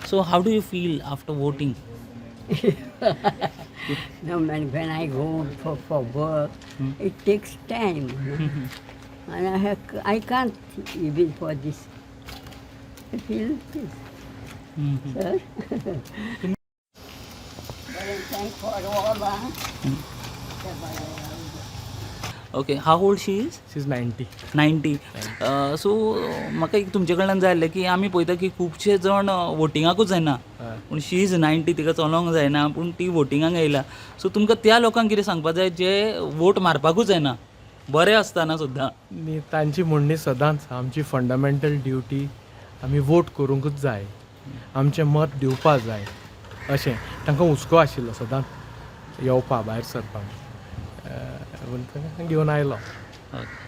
So how do you feel after voting? No, man, when I go for work, it takes time. And I can't even for this. I feel this, sir. But I thank for all. Huh? Okay, how old she is? She is 90. 90. So म्हाका एक तुमचे कडल्यान जाय आसलें की आमी पळयता की खुबशे जण वोटिंगाकूच जायना, पूण शी is 90, तिका चलोंक जायना पूण ती वोटिंगाक येयला. सो तुमकां त्या लोकांक कितें सांगपा जाय जे वोट मारपाकूच जायना बरें आसतना सुद्दां? न्ही, तांची म्हणणी सदांच आमची फंडामेंटल ड्युटी, आमी वोट करूंकूच जाय, आमचें मत दिवपा जाय अशें. तांकां हुस्को आशिल्लो सदांच येवपा भायर सरपाक, पूण तांकां घेवन आयलो. ओके.